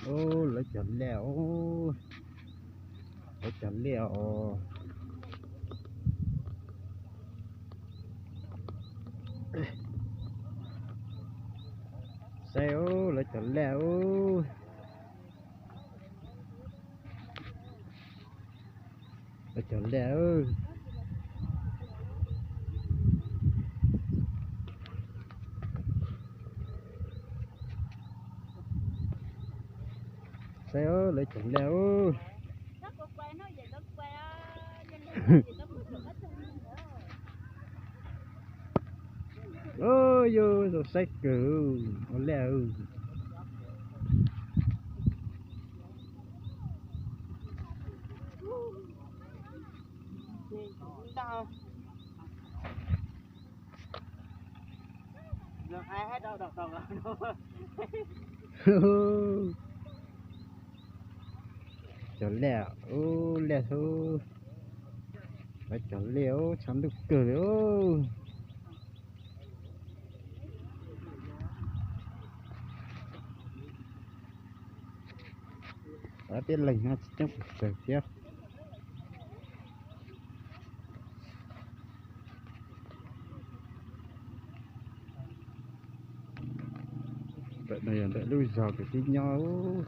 Lawv cov liaj, lawv cov liaj os. Saib, lawv cov liaj. Lawv cov liaj. Saib, lawv cov liaj. Yus zoo saib kawg, ua liaj. Cov liaj, ub, liaj hub. Lawv cov liaj, ub, tshav ntuj kawg li ub. Lawv tib leeg no tsis coob pes tsawg thiab. Ntawm no yog ntawm lub zos kwv tib nyob.